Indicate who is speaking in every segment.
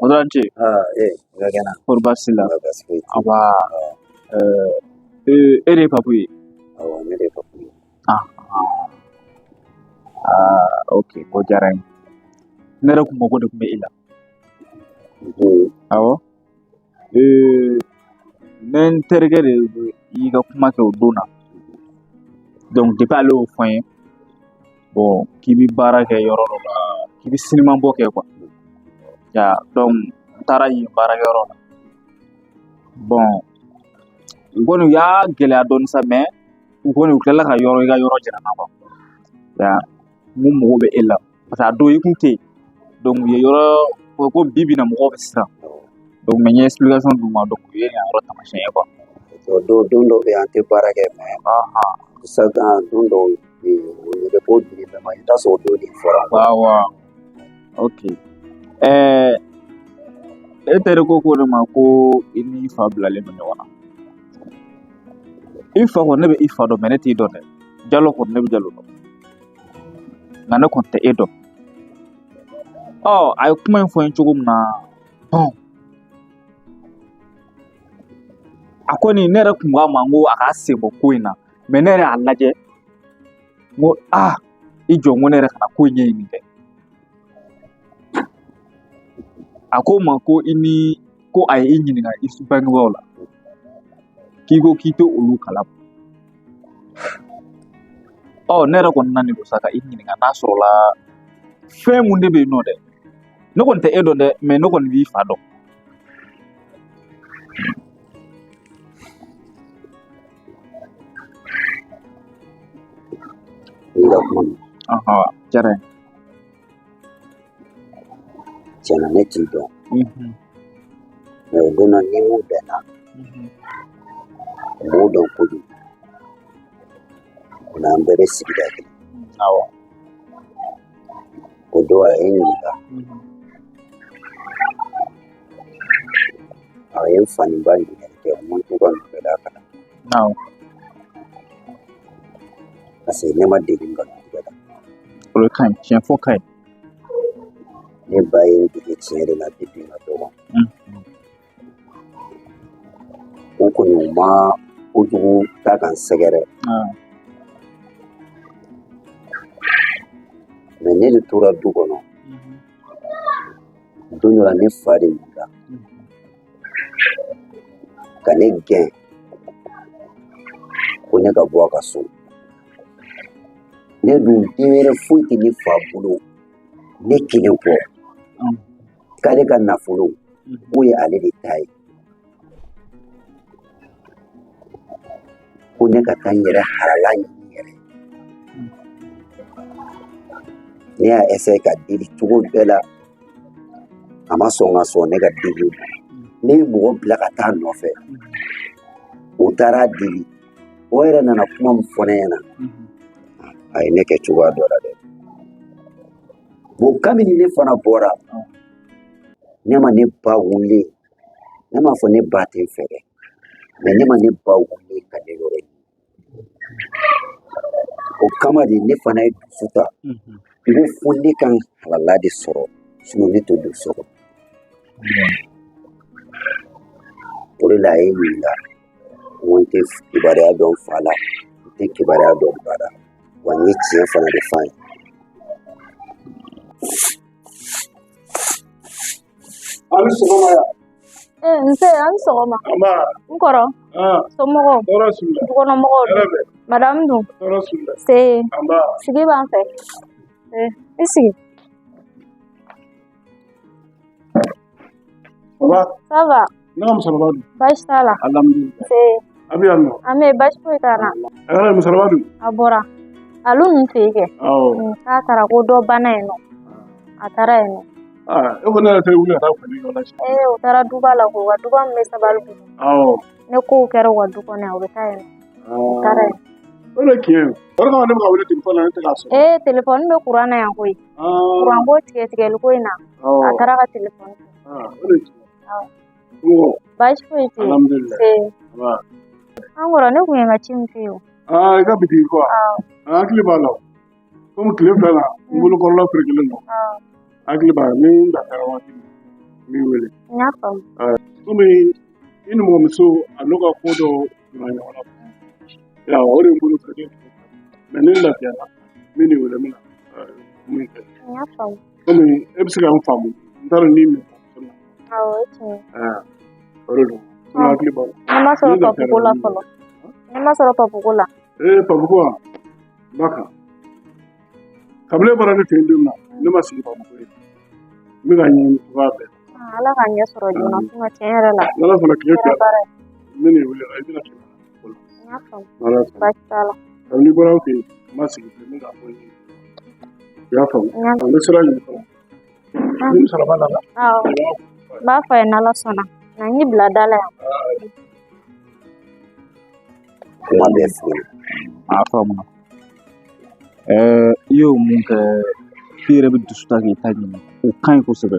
Speaker 1: O dɔrɔn ce.
Speaker 2: Aa ee, i ka kɛnɛ.
Speaker 1: Kɔri baasi la?
Speaker 2: Baasi foyi tɛ.
Speaker 1: Aba. E de ye Papu ye?
Speaker 2: Awɔ, ne de ye Papu ye.
Speaker 1: Aa, ok, o diyara n ye. Ne yɛrɛ kun mago de tun bɛ e la. Awɔ. Ne n terikɛ de y'i ka kuma kɛ o don na. Donc depuis ale y'o fɔ n ye, bon k'i bɛ baara kɛ yɔrɔ dɔ la, k'i bɛ siniman bɔ kɛ quoi. Ya, donc n taara yen baarakɛyɔrɔ la. Bon, u kɔni u y'a gɛlɛya dɔɔni sa, mais u kɔni u tilala ka yɔrɔ i ka yɔrɔ jira n na quoi. Ya, n ko mago bɛ e la parce que a don i kun tɛ yen. Donc u ye yɔrɔ ko bi bi in na mɔgɔw bɛ siran. Donc mais n ye explication d'u ma, donc u ye yan yɔrɔ taamasiyɛn ye quoi.
Speaker 2: Don dɔw bɛ yen an tɛ baara kɛ, mais don dɔw bɛ yen o bɛ ko di bɛɛ ma, i bɛ taa sɔrɔ o don de fɔra.
Speaker 1: Awɔ, ok. E teri ko ne ma ko i n'i fa bilalen don ɲɔgɔn na. I fa kɔni, ne bɛ i fa dɔn, mais ne t'i dɔn dɛ. Jalo kɔni, ne bɛ Jalo dɔn, nka ne kɔni tɛ e dɔn. Ɔ, a ye kuma in fɔ n ye cogo min na, bon, a kɔni ne yɛrɛ kun k'a ma n ko a k'a sen bɔ ko in na, mais ne yɛrɛ y'a lajɛ n ko aa, i jɔ, n ko ne yɛrɛ kana ko in ɲɛɲini dɛ. A ko n ma ko i ni ko a ye i ɲininka i bangebaaw la, k'i ko k'i tɛ olu kalama. Ɔ, ne yɛrɛ kɔni nalen don sa ka i ɲininka n'a sɔrɔla fɛn mun de bɛ yen nɔ dɛ. Ne kɔni tɛ e dɔn dɛ, mais ne kɔni b'i fa dɔn.
Speaker 2: I ka kuma mɛn.
Speaker 1: Ɔhɔn, diyara n ye.
Speaker 2: Tiɲɛna, ne t'i dɔn. Mais o don na, ni mun bɛnna, u b'o dɔn kojugu. O la an bɛɛ bɛ sigida kelen.
Speaker 1: Awɔ.
Speaker 2: O don a ye n ɲininka. A ye n fa ni ba ɲininkali kɛ, n ko n t'u ka nɔfɛla kalama.
Speaker 1: Awɔ.
Speaker 2: Parce que ne ma deli nkalon tigɛ la.
Speaker 1: O de ka ɲi, tiɲɛ fɔ ka ɲi.
Speaker 2: Ne ba ye n dege tiɲɛ de la depuis n ka dɔgɔ. O kɔni, u ma kojugu ta ka n sɛgɛrɛ. Mais ne de tora du kɔnɔ. Don dɔ la, ne fa de wulila ka ne gɛn ko ne ka bɔ a ka so. Ne dun den wɛrɛ foyi tɛ ne fa bolo ne kelen kɔ. K'ale ka nafolo k'o ye ale de ta ye, ko ne ka taa n yɛrɛ halala ɲini yɛrɛ. Ne y'a essayer ka deli cogo bɛɛ la, a ma sɔn ka sɔn ne ka deli ma. Ne ye mɔgɔ bila ka taa nɔfɛ, o taara deli, o yɛrɛ nana kuma min fɔ ne ɲɛna, a ye ne kɛ cogoya dɔ la dɛ. Bon, kabini ne fana bɔra, ne ma ne ba wele, ne m'a fɔ ne ba tɛ n fɛ dɛ, mais ne ma ne ba wele ka ne yɔrɔ ɲini. O kama de ne fana ye dusu ta, n ko fo ne ka n halala de sɔrɔ, sinon ne tɛ don so kɔnɔ. O de la a ye n ɲininka, n ko n tɛ kibaruya dɔn n fa la, n tɛ kibaruya dɔn n ba la, wa n ye tiɲɛ fana de f'a ye.
Speaker 3: A ni sɔgɔma ya.
Speaker 4: Nse, an ni sɔgɔma.
Speaker 3: Nba.
Speaker 4: N kɔrɔ. Somɔgɔw?
Speaker 3: Tɔɔrɔ s'u la.
Speaker 4: Dukɔnɔmɔgɔw dun?
Speaker 3: Hɛrɛ bɛ.
Speaker 4: Madame dun?
Speaker 3: Tɔɔrɔ s'u la.
Speaker 4: Se.
Speaker 3: Nba.
Speaker 4: Sigi b'an fɛ. I sigi.
Speaker 3: Ça va?
Speaker 4: Ça va.
Speaker 3: Ne ka musokɔrɔba dun?
Speaker 4: Baasi t'a la.
Speaker 3: Alhamdulilayi.
Speaker 4: Se.
Speaker 3: A bɛ yan nɔ?
Speaker 4: An bɛ yen, baasi foyi t'an na.
Speaker 3: Hɛrɛ, musokɔrɔba dun?
Speaker 4: A bɔra. Alu ninnu fɛ yen kɛ.
Speaker 3: Awɔ.
Speaker 4: K'a taara ko dɔ banna yen nɔ. A taara yen nɔ.
Speaker 3: Aa, e ko ne yɛrɛ tɛ wuli ka taa foli kɛ o la sisan.
Speaker 4: U taara duba la ko u ka duba min bɛ Sabalibugu.
Speaker 3: Awɔ.
Speaker 4: Ne kow kɛra u ka du kɔnɔ yan, u bɛ taa yen nɔ. U taara yen.
Speaker 3: O de ye tiɲɛ ye. O de kama ne bɛ ka wele telefɔni na, ne tɛ k'a sɔrɔ.
Speaker 4: Telefɔni bɛ kuran na yan koyi. Kuran ko tigɛ tigɛli ko in na. A taara ka telefɔni.
Speaker 3: O de ye tiɲɛ ye.
Speaker 4: Awɔ.
Speaker 3: Somɔgɔw?
Speaker 4: Baasi foyi tɛ yen.
Speaker 3: Alhamdulilayi.
Speaker 4: Se.
Speaker 3: Nba.
Speaker 4: An kɔrɔ, ne kun ye n ka ci min f'i ye o.
Speaker 3: I ka bitigi ko wa?
Speaker 4: Awɔ.
Speaker 3: An hakili b'a la o. Komi tile fila na, n bolo kɔrɔla ferekelen don.
Speaker 4: Awɔ.
Speaker 3: Hakili b'a la, ni n lafiyara waati min. N b'i wele.
Speaker 4: N y'a faamu.
Speaker 3: Komi i nimɔgɔmuso a n'o ka ko dɔ donna ɲɔgɔn na. Ya, o de ye n bolo fɛ. Mais ni n lafiyara, n bɛ n'i wele, n bɛna mun kɛ.
Speaker 4: N y'a faamu.
Speaker 3: Komi e bɛ se ka n faamu, n t'a dɔn n'i nimɔgɔmuso la.
Speaker 4: Awɔ, o ye tiɲɛ ye.
Speaker 3: O de don. N hakili b'a la.
Speaker 4: Ne ma sɔrɔ papuko la fɔlɔ. Ne ma sɔrɔ papuko la.
Speaker 3: Ee, papuko wa? N b'a kan. Kabini e bɔra ne fɛ yen don min na, ne ma sigi papuko ye. N bɛ ka ɲɛɲini cogoya bɛɛ.
Speaker 4: Ala k'a ɲɛ sɔrɔ joona, sinon tiɲɛ yɛrɛ la.
Speaker 3: N'Ala sɔnna tile
Speaker 4: Kɛra
Speaker 3: fila,
Speaker 4: baara ye.
Speaker 3: n bɛ n'i wele, i bɛna tɛmɛ.
Speaker 4: N y'a faamu.
Speaker 3: N'Ala sɔnna.
Speaker 4: Baasi t'a la.
Speaker 3: Kabini n'i bɔra n fɛ yen, n ma sigi bilen, n bɛ k'a fɔ ɲɛɲini. I y'a faamu?
Speaker 4: N y'a
Speaker 3: N bɛ sira ɲini fɔlɔ. Ni musokɔrɔba nana.
Speaker 4: Awɔ. N b'a fɔ a ye n'Ala sɔnna. Nka n y'i bila da la yan.
Speaker 2: Kuma bɛɛ f'i ɲɛna.
Speaker 1: A faamuna. I y'o mun kɛ, i yɛrɛ bɛ dusu ta k'i ta ɲini, o ka ɲi kosɛbɛ.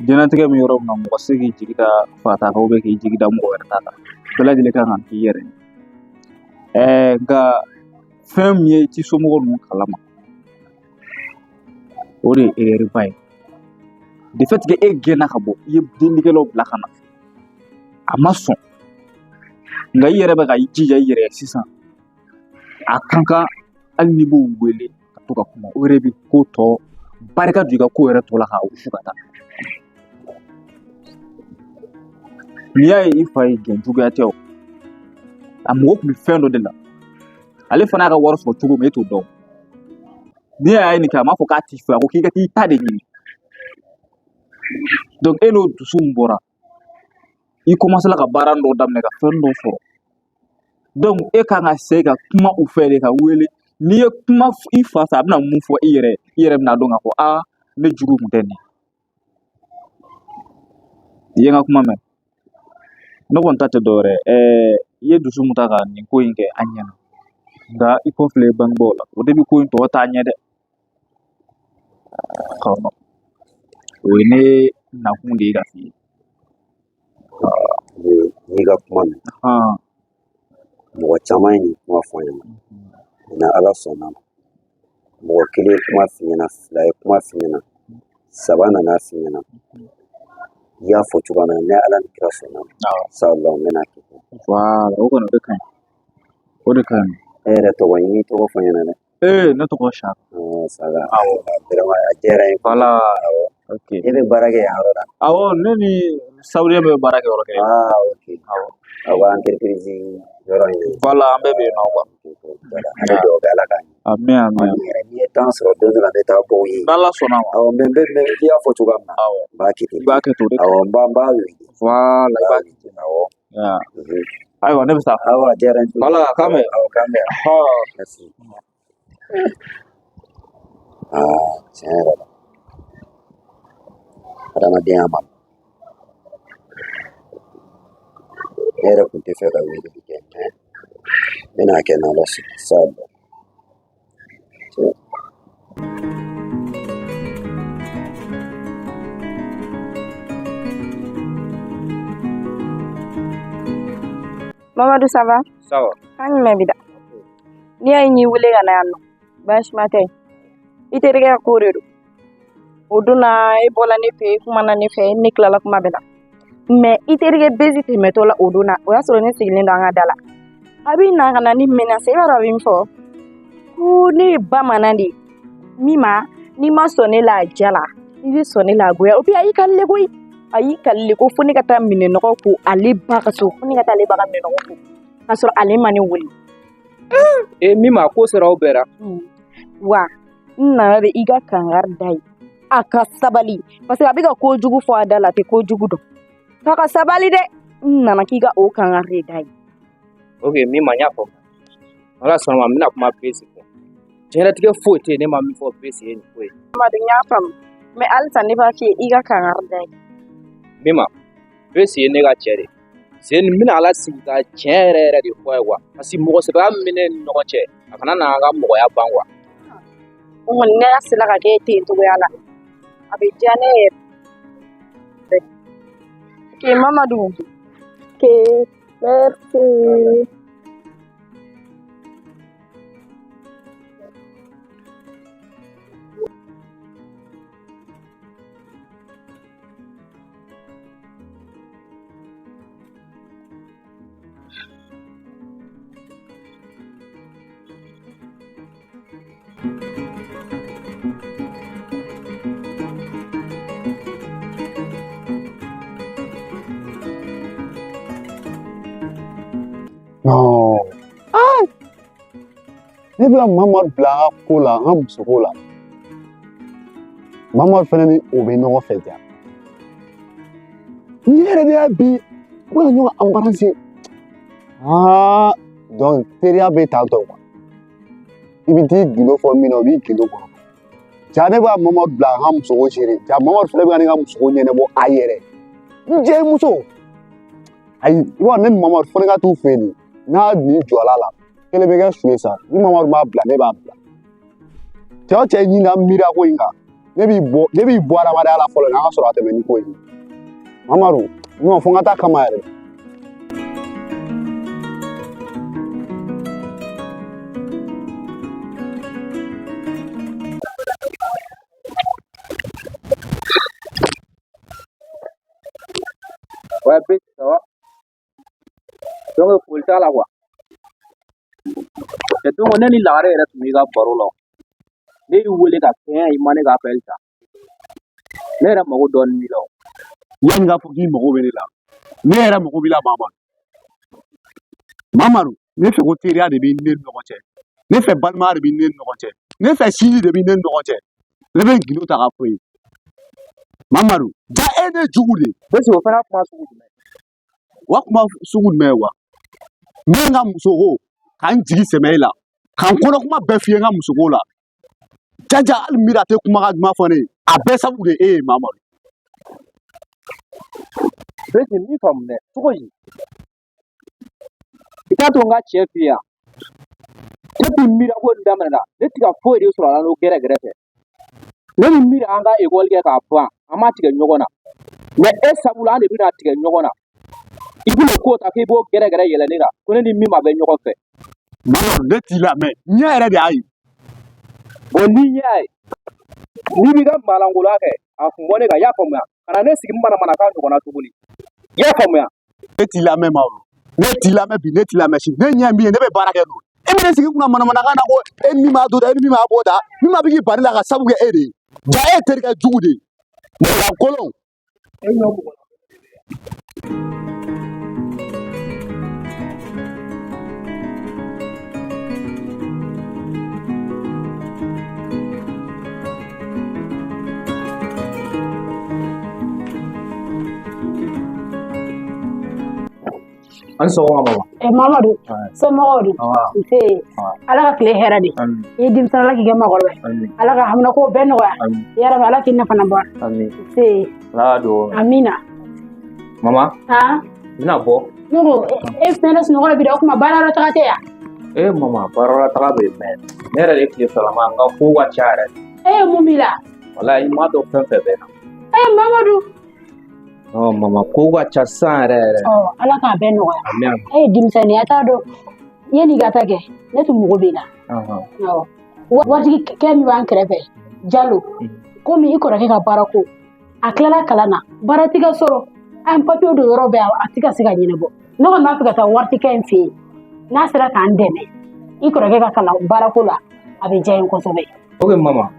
Speaker 1: Diɲɛlatigɛ bɛ yɔrɔ min na, mɔgɔ tɛ se k'i jigi da fa ta kan k'i jigi da mɔgɔ wɛrɛ ta kan. Bɛɛ lajɛlen kan ka k'i yɛrɛ ye. Nka fɛn min ye i t'i somɔgɔw ninnu kalama, o de ye erreur ba ye. De fait que e gɛnna ka bɔ, i ye delikɛlaw bila ka na, a ma sɔn. Nka i yɛrɛ bɛ ka i jija i yɛrɛ ye sisan. A kan kan hali n'i b'o wele ka to ka kuma, o yɛrɛ bɛ ko tɔ barika don i ka ko yɛrɛ tɔ la k'a wusu ka taa. N'i y'a ye i fa y'i gɛn, juguya tɛ o. A mago tun bɛ fɛn dɔ de la. Ale fana y'a ka wari sɔrɔ cogo min, e t'o dɔn. N'i y'a ye nin kɛ, a m'a fɔ k'a t'i fɛ, a ko k'i ka t'i ta de ɲini. Donc e n'o dusu min bɔra, i commencé la ka baara dɔw daminɛ ka fɛn dɔw sɔrɔ. Donc e kan ka se ka kuma u fɛ de ka wele. N'i ye kuma i fa fɛ, a bɛna mun fɔ i yɛrɛ ye, i yɛrɛ bɛna dɔn k'a fɔ aa, ne jugu tun tɛ nin ye. I ye n ka kuma mɛn? Ne kɔni ta tɛ dɔwɛrɛ ye. I ye dusu min ta ka nin ko in kɛ, a ɲɛna. Nka i kɔfilɛ bangebaaw la, o de bɛ ko in tɔ taa ɲɛ dɛ. O ye ne nakun de ye ka f'i ye.
Speaker 2: N'i ka kuma mɛn. Mɔgɔ caman ye nin kuma fɔ n ɲɛna. Ni Ala sɔnna ma. Mɔgɔ kelen ye kuma f'i ɲɛna, fila ye kuma f'i ɲɛna, saba nana f'i ɲɛna. I y'a fɔ cogoya min na, ni Ala ni kira sɔnna ma. Inshallah, n bɛna kɛ.
Speaker 1: Voilà, o kɔni o de ka ɲi. O de ka ɲi.
Speaker 2: E yɛrɛ tɔgɔ, i m'i tɔgɔ fɔ n ɲɛna dɛ.
Speaker 1: Ee, ne tɔgɔ Saka.
Speaker 2: Saka.
Speaker 1: Awɔ.
Speaker 2: Vraiment, a diyara n ye.
Speaker 1: Voilà.
Speaker 2: Awɔ.
Speaker 1: Ok.
Speaker 2: E bɛ baara kɛ yan yɔrɔ la?
Speaker 1: Awɔ, ne ni Sawuliyɛn bɛ baara kɛ yɔrɔ kelen.
Speaker 2: Ah, ok.
Speaker 1: Awɔ.
Speaker 2: Aw ka entreprise yɔrɔ in na.
Speaker 1: Voilà, an bɛɛ bɛ yen nɔ quoi.
Speaker 2: Voilà, an bɛ dugawu kɛ Ala k'a ɲɛ.
Speaker 1: Amin, amin.
Speaker 2: Ni yɛrɛ n'i ye temps sɔrɔ don dɔ la, n bɛ taa bɔ u ye.
Speaker 1: N'Ala sɔnna ma.
Speaker 2: Awɔ, mais i y'a fɔ cogoya min na.
Speaker 1: Awɔ.
Speaker 2: N b'a kɛ ten.
Speaker 1: I b'a kɛ ten, o de ka ɲi.
Speaker 2: Awɔ, n b'a wele.
Speaker 1: Voilà, i b'a kɛ
Speaker 2: ten. Awɔ.
Speaker 1: Ya. Ayiwa, ne bɛ taa.
Speaker 2: Awɔ, a diyara n ye.
Speaker 1: Voilà, k'an bɛn.
Speaker 2: Awɔ, k'an bɛn. Merci. Aa, tiɲɛ yɛrɛ la. Adamadenya ma nɔgɔn. Ne yɛrɛ tun tɛ fɛ ka weleli kɛ, mais n bɛna kɛ n'Ala sɔnna. Inshallah.
Speaker 5: Mamadou, ça va?
Speaker 6: Ça va.
Speaker 5: Kan jumɛn b'i da? N'i y'a ye n y'i wele ka na yan nɔ, baasi ma tɛ. I terikɛ ka ko de don. O don na, e bɔla ne fɛ, i kumana ne fɛ, ne tilala kuma bɛɛ la. Mais i terikɛ Bezi tɛmɛtɔ la o don na, o y'a sɔrɔ ne sigilen don an ka da la. A bɛ na ka na ni menacer, i b'a dɔn a bɛ min fɔ? Ko ne ye bamanan de ye. Min ma, n'i ma sɔn ne la a ja la, i bɛ sɔn ne la a goya. O puis a y'i kalile koyi. A y'i kalile ko fo ne ka taa minɛnɔgɔ ko ale ba ka so, fo ne ka taa ale ba ka minɛnɔgɔ ko. K'a sɔrɔ ale ma ne wele.
Speaker 6: E min ma ko sera o bɛɛ la.
Speaker 5: Wa n nana de i ka kangari da ye. A ka sabali. Parce que a bɛ ka kojugu fɔ a da la, a tɛ kojugu dɔn. K'a ka sabali dɛ. N nana k'i ka o kangari de da ye.
Speaker 6: Ok, min ma n y'a faamu. Ala sɔnna ma, n bɛna kuma Bezi fɛ. Diɲɛlatigɛ foyi tɛ yen ne ma min fɔ Bezi ye nin ko ye.
Speaker 5: Mamadu, n y'a faamu. Mais halisa ne b'a f'i ye i ka kangari da ye.
Speaker 6: Min ma, Bezi ye ne ka cɛ de ye. Sen n bɛna ala sigi ka tiɲɛ yɛrɛ yɛrɛ de fɔ a ye quoi. Parce que mɔgɔ sɛbɛya min bɛ ne ni ɲɔgɔn cɛ, a kana na an ka mɔgɔya ban quoi.
Speaker 5: O kɔni ne sera ka kɛ ten cogoya la. A bɛ diya ne yɛrɛ. Ok, Mamadou. Ok, merci.
Speaker 7: Ne bɛ ka Mamadu bila an ka ko la, an ka musoko la. Mamadu fana ni o bɛ ɲɔgɔn fɛ ja. Ni yɛrɛ de y'a bi, u bɛ ka ɲɔgɔn embrasser. Aa, donc teriya bɛ tan tɔ quoi. I bɛ t'i gindo fɔ min na, o b'i gindo kɔnɔ. Ja ne bɛ ka Mamadu bila an ka musoko gérer. Ja Mamadu fana bɛ ka ne ka musoko ɲɛnabɔ a yɛrɛ. N jɛmuso. Ayi, i b'a dɔn ne ni Mamadu fo ne ka t'u fɛ yen de. N'a nin jɔla la, kelen bɛ kɛ su ye sa. Ni Mamadu m'a bila, ne b'a bila. Cɛ o cɛ ɲina miiri a ko in kan. Ne b'i bɔ adamadenya la fɔlɔ, n'an ka sɔrɔ a tɛmɛ ni ko in ye. Mamadu, non, fo n ka taa kama yɛrɛ.
Speaker 6: Ouais, B, ça va. Donc, foli t'a la quoi. Et donc, ne ni lagare yɛrɛ tun b'i ka baro la. Ne y'i wele ka kɛɲɛ, i ma ne ka appel ta. Ne yɛrɛ mago dɔɔnin b'i la o.
Speaker 7: Yanni k'a fɔ k'i mago bɛ ne la, ne yɛrɛ mago b'i la Mamadu. Mamadu, ne fɛ ko teriya de b'i ni ne ni ɲɔgɔn cɛ. Ne fɛ balimaya de b'i ni ne ni ɲɔgɔn cɛ. Ne fɛ sinji de b'i ni ne ni ɲɔgɔn cɛ. Ne bɛ gindo ta k'a fɔ ye. Mamadu, ja e ne jugu de ye.
Speaker 6: Bese o fana kuma sugu jumɛn?
Speaker 7: O kuma sugu jumɛn ye wa? Ne ye n ka musoko ka n jigi sɛmɛ e la, ka n kɔnɔ kuma bɛɛ f'i ye n ka musoko la. Jaja hali miiri a tɛ kumakan duman fɔ ne ye. A bɛɛ sababu de ye e ye Mamadu.
Speaker 6: Bese min faamu dɛ, cogo di? I t'a to n ka cɛ f'i ye yan. Depuis miiri ko in daminɛna, ne tɛ ka foyi de sɔrɔ a la n'o gɛrɛgɛrɛ tɛ. Ne ni miiri an ka ekɔli kɛ k'a ban, an ma tigɛ ɲɔgɔn na. Mais e sabula an de bɛna tigɛ ɲɔgɔn na. I bɛna ko ta k'i b'o gɛrɛgɛrɛ yɛlɛ ne kan, ko ne ni min ma bɛ ɲɔgɔn fɛ.
Speaker 7: Mamadu, ne t'i lamɛn. Ɲɛ yɛrɛ de y'a ye.
Speaker 6: Bon, n'i ɲɛ y'a ye, n'i b'i ka malangoloya kɛ, a kun bɔ ne kan, i y'a faamuya? Ka na ne sigi manamanakan ɲɔgɔn na tuguni. I y'a faamuya?
Speaker 7: Ne t'i lamɛn Mamadu. Ne t'i lamɛn bi, ne t'i lamɛn sini. Ne ɲɛ min ye, ne bɛ baara kɛ n'o ye. E bɛ ne sigi kunna manamanakan na ko e min b'a to tan, e ni min b'a bɔ tan, min b'a bɛ k'i bali la ka sabu kɛ e de ye. Ja e ye terikɛ jugu de ye. Mɔgɔ kolon.
Speaker 6: E ɲɔ mɔgɔ la. An sɔgɔma mama.
Speaker 8: Mamadu, somɔgɔw di? Nse, Ala ka tile hɛrɛ di. I ye denmisɛnnin, Ala k'i kɛ maakɔrɔba ye. Ala ka haminako bɛɛ nɔgɔya. Yarabi Ala k'i nafa na bɔ. Nse.
Speaker 6: Ala ka dugawu.
Speaker 8: Amina.
Speaker 6: Mama.
Speaker 8: Han?
Speaker 6: N bɛna bɔ.
Speaker 8: Ne ko e fɛnɛ sunɔgɔ la bi dɛ, o tuma baara yɔrɔ taga tɛ yan?
Speaker 6: Mama, baara yɔrɔ taga bɛ yen mais ne yɛrɛ de tile filama n ka kow ka ca yɛrɛ.
Speaker 8: E ye mun b'i la?
Speaker 6: Walayi i m'a dɔn fɛn fɛn bɛ n na.
Speaker 8: Mamadu.
Speaker 6: Non, mama, kow ka ca sisan yɛrɛ yɛrɛ.
Speaker 8: Ala k'a bɛɛ nɔgɔya.
Speaker 6: Amin.
Speaker 8: E ye denmisɛnnin ye, a t'a dɔn. Yanni i ka taa kɛ, ne tun mago b'i la. Waritigi kɛ min b'an kɛrɛfɛ, Jalo, komi i kɔrɔkɛ ka baara ko, a tilala kalan na, baara tɛ ka sɔrɔ, an papiye don yɔrɔ bɛɛ, a tɛ ka se ka ɲɛnabɔ. Ne kɔni b'a fɛ ka taa waritikɛ in fɛ yen, n'a sera k'an dɛmɛ, i kɔrɔkɛ ka kalan baarako la, a bɛ diya n ye kosɛbɛ.
Speaker 6: Ok mama.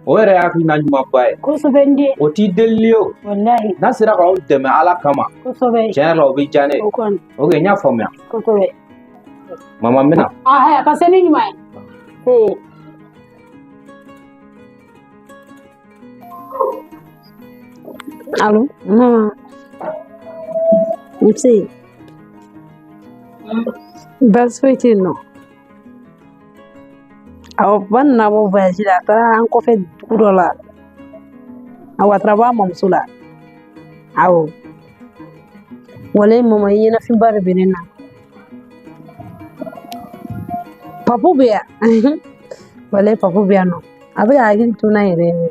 Speaker 6: O yɛrɛ ye hakilina ɲumanba ye.
Speaker 8: Kosɛbɛ n den.
Speaker 6: O t'i delili ye o.
Speaker 8: Walahi.
Speaker 6: N'a sera k'aw dɛmɛ Ala kama.
Speaker 8: Kosɛbɛ.
Speaker 6: Tiɲɛ yɛrɛ la o bɛ diya ne ye.
Speaker 8: O kɔni.
Speaker 6: Ok n y'a faamuya.
Speaker 8: Kosɛbɛ.
Speaker 6: Mama n bɛna.
Speaker 8: A ka se ni ɲuman ye.
Speaker 9: Allo, mama. Nse. Baasi foyi tɛ yen nɔ. Awɔ, ba nana bɔ voyage la, a taara an kɔfɛ dugu dɔ la. Awɔ, a taara bɔ a mamuso la. Awɔ. Walayi mama, i ɲɛnafinba de bɛ ne na. Papu bɛ yan. Walayi papu bɛ yan nɔ. A bɛ ka hakili to n na yɛrɛ yɛrɛ.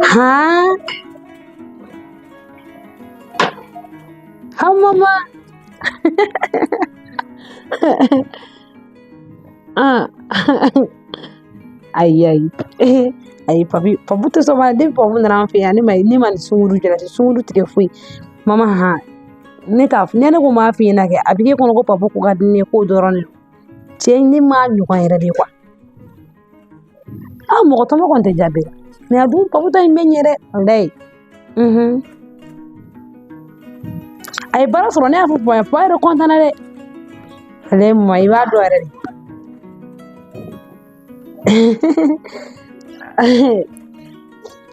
Speaker 9: Han? Han mama. Ayi ayi. Ayi papi, papu tɛ sɔn ma depuis papu nana an fɛ yan, ne ma nin sunkuru jalaki, sunkuru tigɛ foyi. Mama han, ne t'a ne ko m'a f'i ɲɛna kɛ, a bɛ k'e kɔnɔ ko papu ko ka di ne ye k'o dɔrɔn de don. Cɛ ne m'a ɲɔgɔn yɛrɛ de quoi. Ah mɔgɔ tɔmɔ kɔni tɛ jaabi la. Mais a dun papu ta in bɛ ɲɛ dɛ, walayi. A ye baara sɔrɔ, ne y'a fɔ papa ye, papa yɛrɛ kɔntanna dɛ. Ale mama, i b'a dɔn yɛrɛ de.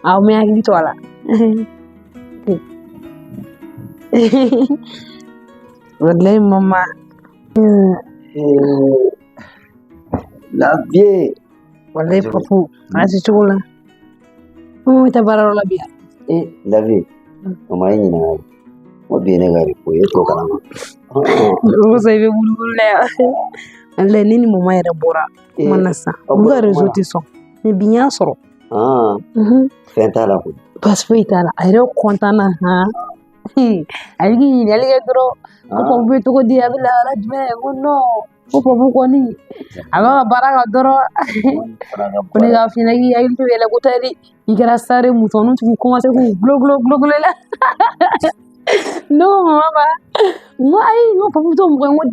Speaker 9: Awɔ, n bɛ hakili to a la. Walayi mama.
Speaker 2: La vie.
Speaker 9: Walayi papu, a se cogo la. Mama bɛ taa baarayɔrɔ la bi yan.
Speaker 2: Eh, la vie. Mama ye ɲininka. Ko bi ye ne ka repos ye, e t'o kalama.
Speaker 9: O kosɔn i bɛ wuli la yan. Walayi ne ni mama yɛrɛ bɔra kuma na sisan. Olu ka réseau tɛ sɔn. Mais bi n y'a sɔrɔ.
Speaker 2: Fɛn t'a la koyi.
Speaker 9: Baasi foyi t'a la. A yɛrɛ kɔntan na han. A bɛ k'i ɲininkali kɛ dɔrɔn. Ko papu bɛ cogo di, a bɛ lahala jumɛn? Ko non. Ko papu kɔni a b'a ka baara kan dɔrɔn. Ko ne k'a f'i ɲɛna k'i hakili to yɛlɛ ko tɛ dɛ. I kɛra star ye, musomaninw tun commencé k'u gulo gulo gulo gulo la. Ne ko mama ma, n ko ayi, n ko papu t'o mɔgɔ ye, n ko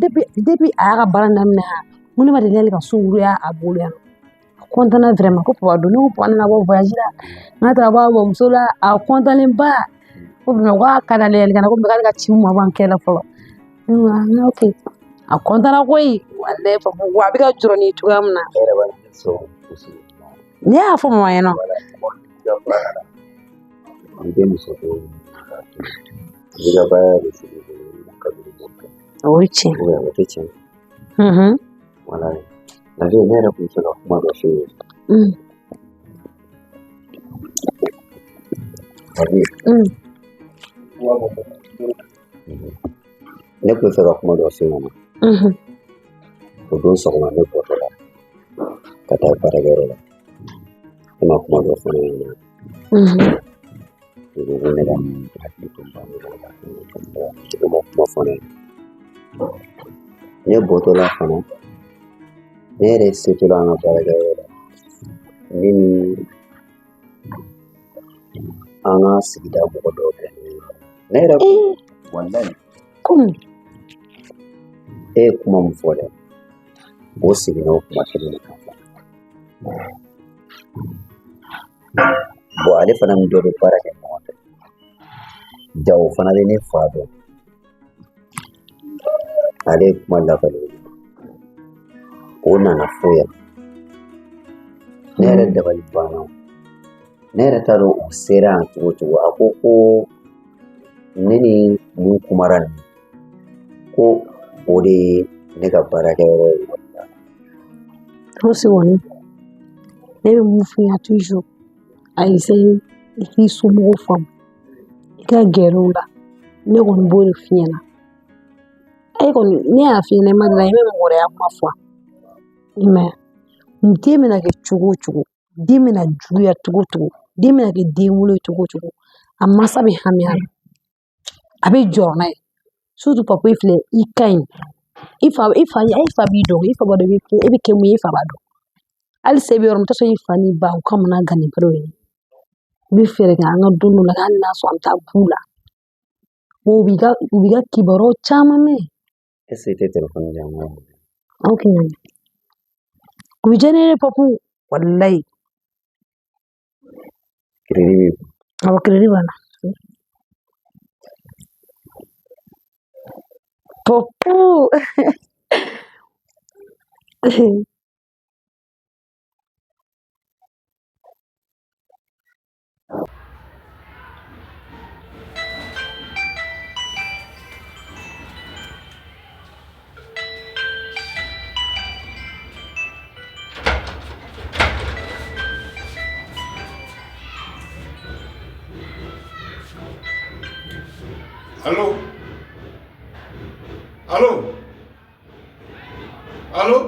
Speaker 9: depuis a y'a ka baara daminɛ han, n ko ne ma deli hali ka sunkuru y'a bolo yan. A kɔntanna vraiment, ko papa don, ne ko papa nana bɔ voyage la, n ka taa bɔ a bamuso la, a kɔntannen ba. Ko vraiment k'a ka d'ale ye, ko mais k'ale ka ciw ma ban kɛ la fɔlɔ. Ne ko ah ok. A kɔntanna koyi, walayi papu, wa a bɛ ka jɔrɔ ni ye cogoya min na.
Speaker 2: E yɛrɛ b'a sɔn.
Speaker 9: Ne y'a fɔ mama ɲɛna.
Speaker 2: I bɛ muso ko i ka baara de sigi ka
Speaker 9: O ye tiɲɛ.
Speaker 2: O tɛ tiɲɛ. Wala. La vie, ne yɛrɛ tun bɛ fɛ ka kuma dɔ f'e ye. La vie. Ne tun bɛ fɛ ka kuma dɔ f'e ɲɛna. O don sɔgɔma ne bɔtɔ la ka taa baarakɛyɔrɔ la. Ne ma kuma dɔ fɔ ne ɲɛna. I ko ko ne ka hakili to ba la. Ne ma kuma fɔ ne ɲɛna. Ne bɔtɔ la fana, ne yɛrɛ setɔ la an ka baarakɛyɔrɔ la, ne ni an ka sigida mɔgɔ dɔw bɛ ne yɛrɛ walayi.
Speaker 9: Komi
Speaker 2: e ye kuma min fɔ dɛ, o seginna o kuma kelen de kan. Bon, ale fana ni dɔ bɛ baara kɛ ɲɔgɔn fɛ. Ja o fana bɛ ne fa dɔn. Ale ye kuma lakale o nana fo yan. Ne yɛrɛ dabali banna. Ne yɛrɛ t'a dɔn o sera yan cogo o cogo. A ko ko ne ni mun kumara nin, ko o de ye ne ka baarakɛyɔrɔ ye.
Speaker 9: O kɔni, ne bɛ mun f'i ɲɛna toujours, a essayer i k'i somɔgɔw faamu, i ka gɛrɛ u la. Ne kɔni b'o de f'i ɲɛna. E kɔni, ne y'a f'i ɲɛna, i ma deli, i bɛ mɔgɔ wɛrɛ ya kuma fɔ. I m'a ye, den bɛna kɛ cogo o cogo, den bɛna juguya cogo o cogo, den bɛna kɛ den wolo ye cogo o cogo, a mansa bɛ hami a la, a bɛ jɔrɔ n'a ye. Surtout papa e filɛ, i ka ɲi. I fa, i fa, i fa b'i dɔn, i fa b'a dɔn e bɛ kɛ mun ye, i fa b'a dɔn. Hali se bɛ yɔrɔ min, i t'a sɔrɔ i fa n'i ba u kamana gannen ba dɔ ye. I bɛ fɛɛrɛ kɛ an ka don dɔ la, hali n'a sɔrɔ an bɛ taa b'u la. U b'i ka kibaruyaw caman mɛn.
Speaker 2: Est-ce que i tɛ telefɔni di yan?
Speaker 9: Ok. O bɛ diya ne ye papu, walayi.
Speaker 2: Crédit b'i kun.
Speaker 9: Awɔ, crédit b'a la. Papu.
Speaker 3: Allô? Allô? Allô?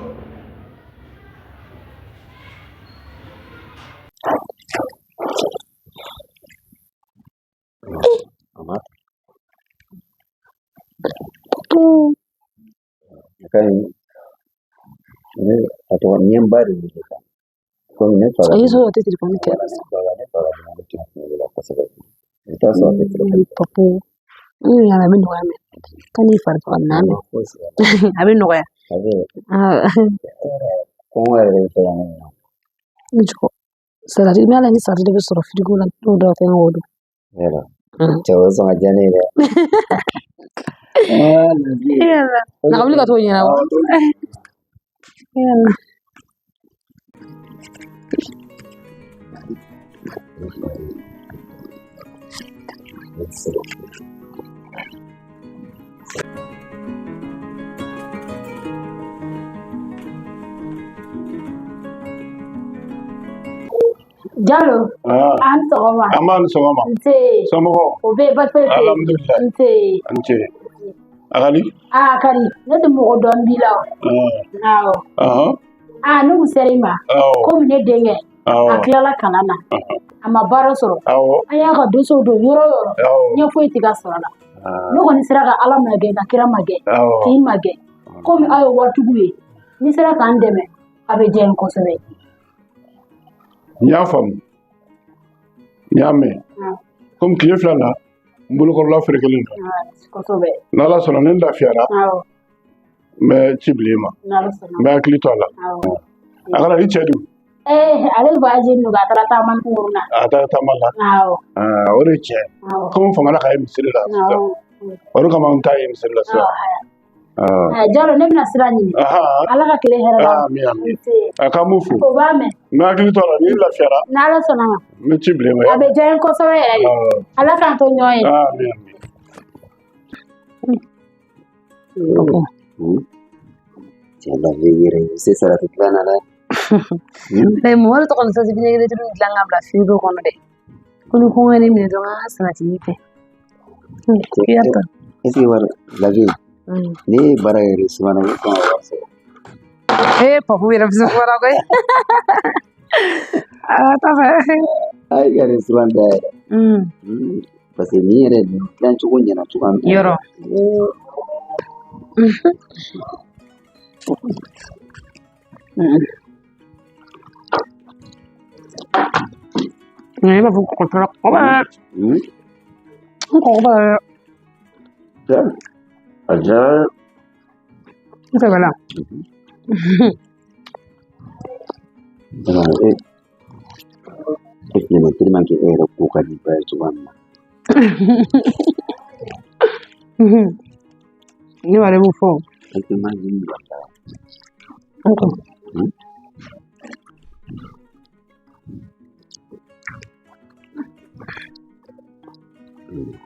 Speaker 2: A ma
Speaker 9: Papu.
Speaker 2: A ka ɲi. Ne a tɔgɔ n ye n ba de wele kan. Komi ne fa ka
Speaker 9: A y'i
Speaker 2: dumuni
Speaker 9: sɔrɔ a tɛ telefɔni kɛ.
Speaker 2: Ne fa ka dumuni tɛ kunkolo la kosɛbɛ. I bɛ taa sɔrɔ a tɛ telefɔni.
Speaker 9: Papu, n yɛrɛ a bɛ nɔgɔya mɛ. Kan'i fari faga n'a mɛn.
Speaker 2: Fosi.
Speaker 9: A bɛ nɔgɔya.
Speaker 2: A bɛ kɔngɔ yɛrɛ de bɛ fɛ ka ne minɛ.
Speaker 9: N jɔ. Salati, ni ala ni salati de bɛ sɔrɔ firigo la, n'o dɔ fɛn o don.
Speaker 2: Yala. Cɛ o sɔn ka diya ne ye dɛ.
Speaker 9: Na ka wuli ka t'o ɲɛnabɔ. Yala.
Speaker 8: Jalo,
Speaker 3: Ah,
Speaker 8: an sɔgɔma.
Speaker 3: An b'a ni sɔgɔma.
Speaker 8: Nse.
Speaker 3: Somɔgɔw?
Speaker 8: O bɛ yen, baasi foyi tɛ yen.
Speaker 3: Alhamdulilayi.
Speaker 8: Nse.
Speaker 3: An ce. A ka di?
Speaker 8: Aa Kari, ne tɛ mɔgɔ dɔn b'i la o.
Speaker 3: Ah,
Speaker 8: Awɔ.
Speaker 3: ahan,
Speaker 8: Aa ne kun sera i ma.
Speaker 3: Awɔ.
Speaker 8: Komi ne denkɛ,
Speaker 3: Awɔ.
Speaker 8: a tilala kalan na. A ma baara sɔrɔ.
Speaker 3: Awɔ.
Speaker 8: An y'a ka dossier don yɔrɔ o yɔrɔ.
Speaker 3: Awɔ.
Speaker 8: Ɲɛ foyi tɛ ka sɔrɔ a la.
Speaker 3: Ah,
Speaker 8: Ne kɔni sera ka Ala magɛn ka kira magɛn.
Speaker 3: Awɔ.
Speaker 8: K'i magɛn. Komi aw ye waritigiw ye. N'i sera k'an dɛmɛ, a bɛ diya n ye kosɛbɛ.
Speaker 3: N y'a faamu. N y'a mɛn.
Speaker 8: Awɔ.
Speaker 3: Komi tile fila na, n bolokɔrɔla ferekelen don.
Speaker 8: Kosɛbɛ.
Speaker 3: N'Ala sɔnna ni n lafiyara,
Speaker 8: Awɔ.
Speaker 3: n bɛ ci bila i ma.
Speaker 8: N'Ala sɔnna.
Speaker 3: N bɛ hakili to a la.
Speaker 8: Awɔ.
Speaker 3: A kana i cɛ dun.
Speaker 8: Ee ale voyage don a taara taama kunkurun na.
Speaker 3: A taara taama la.
Speaker 8: Awɔ.
Speaker 3: Ah, o de ye tiɲɛ ye.
Speaker 8: Awɔ.
Speaker 3: Komi n famana k'a ye misiri la sisan.
Speaker 8: Awɔ.
Speaker 3: O de kama n t'a ye misiri la sisan. Ah.
Speaker 8: Awɔ. Jalo ne bɛna sira ɲini.
Speaker 3: Ahan.
Speaker 8: Ala ka tile hɛrɛ d'a ma.
Speaker 3: Amin, amin.
Speaker 8: Nse.
Speaker 3: A k'an b'u fo.
Speaker 8: O b'a mɛn.
Speaker 3: N bɛ hakili to a la ni n lafiyara,
Speaker 8: N'Ala sɔnna ma.
Speaker 3: n bɛ ci bila i ma.
Speaker 8: A bɛ diya n ye kosɛbɛ yɛrɛ de.
Speaker 3: Awɔ.
Speaker 8: Ala k'an to ɲɔgɔn ye.
Speaker 3: Amin, amin.
Speaker 2: Tiɲɛ la ne yɛrɛ i bɛ se salati dilan na dɛ.
Speaker 9: Ayi, mɔgɔ de tɔgɔ ni sauce vinaigrette nin dilan ka bila frigo kɔnɔ dɛ. Ko ni kɔngɔ ye ne minɛ dɔrɔn an ka salati nin fɛ. I y'a ta.
Speaker 2: Est ce que wari Lavi ne ye baara kɛ restaurant na i bɛ sɔn ka wari sɔrɔ.
Speaker 9: Ee Papu yɛrɛ bɛ se kuma la koyi. A ta fɛ.
Speaker 2: A ye ka restaurant dayɛlɛ. Parce que nin yɛrɛ nin dilan cogo ɲɛna cogoya min na.
Speaker 9: Yɔrɔ. Nka e b'a fɔ kɔgɔ t'a la kɔgɔ b'a la. N kɔgɔ b'a la.
Speaker 2: A diyara.
Speaker 9: N sɛbɛ la.
Speaker 2: E finalement tellement que e yɛrɛ ko ka di ba ye cogoya min na.
Speaker 9: Ne yɛrɛ b'o fɔ.
Speaker 2: E tɛ maa ɲini wala.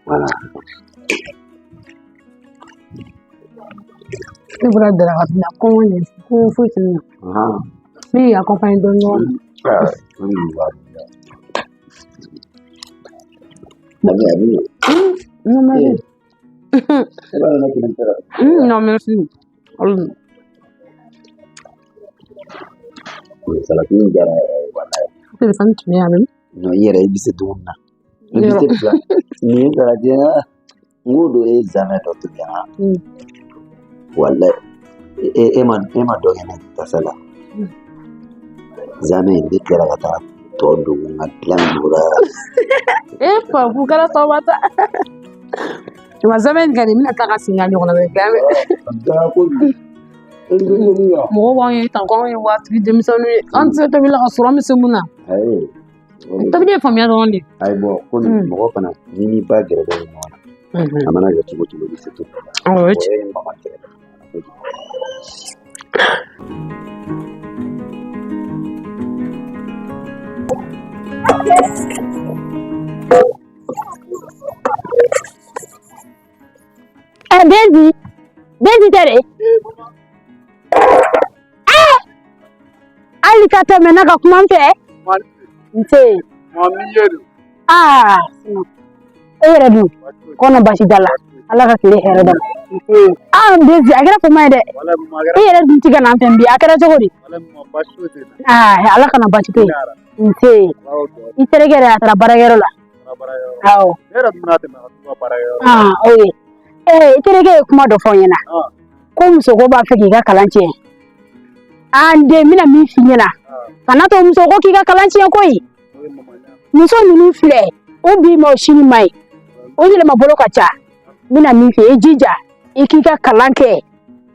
Speaker 2: Voilà.
Speaker 9: Ne bɔra daraka dun na kɔngɔ ye kɔngɔ foyi tɛ ne na. Ne y'i accompagner dɔɔnin dɔrɔn. Non, merci. Non, merci.
Speaker 2: Salati in diyara yɛrɛ ye walayi.
Speaker 9: Téléphone tun bɛ yan nɔ.
Speaker 2: Non, i yɛrɛ i bɛ se dumuni na. I bɛ se fila. Nin ye salati ye n k'o don e ye zamɛ dɔ tobi yan. Walayi e ma dɔ kɛ ne tasa la. Zamɛ in ne tilara ka taa tɔ don n ka dilan jukɔrɔ.
Speaker 9: E Papu kɛra tɔba ta. Wa zamɛ in ka di n bɛna taa ka segin ka ɲɔgɔnna wɛrɛ dilan dɛ. Mɔgɔw b'anw ye tan ko anw ye waritigi denmisɛnninw ye an tɛ se tobili la ka sɔrɔ an bɛ se mun na. Tobili ye faamuya dɔrɔn de.
Speaker 2: Ayi bɔn komi mɔgɔ fana n'i n'i ba gɛrɛlen don ɲɔgɔn na a mana kɛ cogo cogo i bɛ se tobili la.
Speaker 9: Awɔ, o ye
Speaker 2: O
Speaker 9: tiɲɛ.
Speaker 2: ye mama gɛrɛlen ɲɔgɔn na.
Speaker 8: Ɛ Benzi, Benzi tɛ de. Hali ka tɛmɛ ne ka kuma n fɛ. Nse. Aa e yɛrɛ dun kɔnɔ basi da la. Ala ka tile hɛrɛ d'a ma. Nse. Aa Benzi a kɛra fama ye dɛ. E yɛrɛ dun ti ka na an fɛ bi a kɛra cogo di? Aa Ala kana basi kɛ yen. Nse. I terikɛ yɛrɛ a taara baarakɛyɔrɔ la. Awɔ. Aa ok. Ee i terikɛ ye kuma dɔ fɔ n ɲɛna. Ko musoko b'a fɛ k'i ka kalan tiɲɛ. Aa n den n bɛna min f'i ɲɛna. Kana to musoko k'i ka kalan tiɲɛ koyi. Muso ninnu filɛ o bi ma o sini ma ye. O yɛlɛma bolo ka ca. N bɛna min f'i ye i jija i k'i ka kalan kɛ.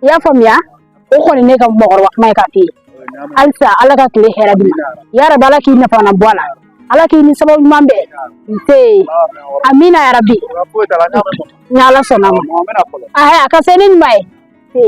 Speaker 8: I y'a faamuya? O kɔni ne ka mɔgɔkɔrɔba kuma ye k'a f'i ye. Halisa Ala ka tile hɛrɛ d'i ma. Yarabi Ala k'i nafa na bɔ a la. Ala k'i ni sababu ɲuman bɛn. Nse. Amina yarabi. Ni Ala sɔnna ma. A ka se ni ɲuman ye. Nse.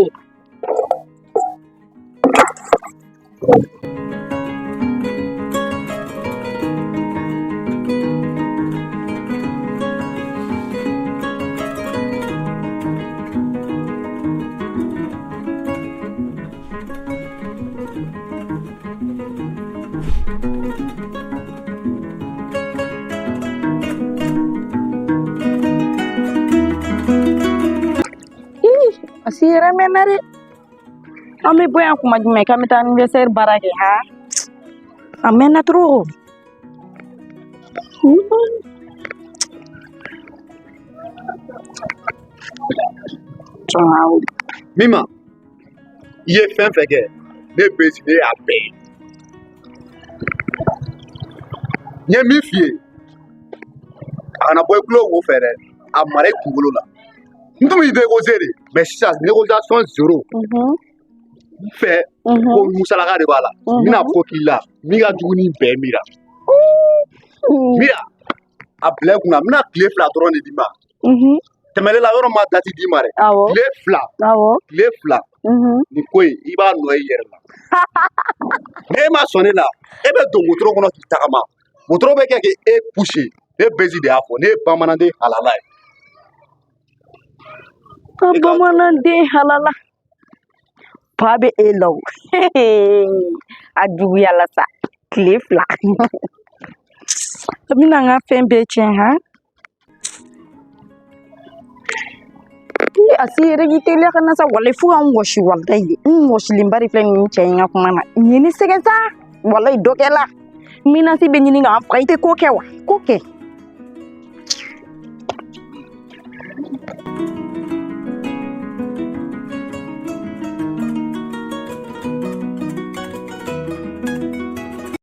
Speaker 5: A si yɛrɛ mɛnna dɛ. An bɛ bɔ yan kuma jumɛn k'an bɛ taa anniversaire baara kɛ ha? A mɛnna trop.
Speaker 7: Mima, i ye fɛn fɛn kɛ, ne bɛ ne y'a bɛɛ ye. N ye min f'i ye, a kana bɔ i tulo wo fɛ dɛ, a mara i kunkolo la. N tun b'i négocier de, mais sisan négociation zéro. N fɛ ko musalaka de b'a la. N bɛna ko k'i la min ka jugu ni bɛɛ Mira. Mira, a bila i kunna, n bɛna tile 2 dɔrɔn de d'i ma. Tɛmɛnen la yɔrɔ ma date d'i ma dɛ. Tile 2. Tile 2. Nin ko in, i b'a nɔ i yɛrɛ la. N'e ma sɔn ne la, e bɛ don wotoro kɔnɔ k'i tagama. Wotoro bɛ kɛ k'e pousser. Ne Bezi de y'a fɔ, ne ye bamananden halala ye.
Speaker 5: Ka bamananden halala. Fa bɛ e la o. A juguyala sa. Tile 2. A bɛna n ka fɛn bɛɛ tiɲɛ han. A si yɛrɛ k'i teliya ka na sa walayi fo ka n wɔsi walayi n wɔsilenba de filɛ nin cɛ in ka kuma na nin ye ne sɛgɛn sa walayi dɔ kɛla menace bɛ ɲini k'an faga i tɛ ko kɛ wa ko kɛ.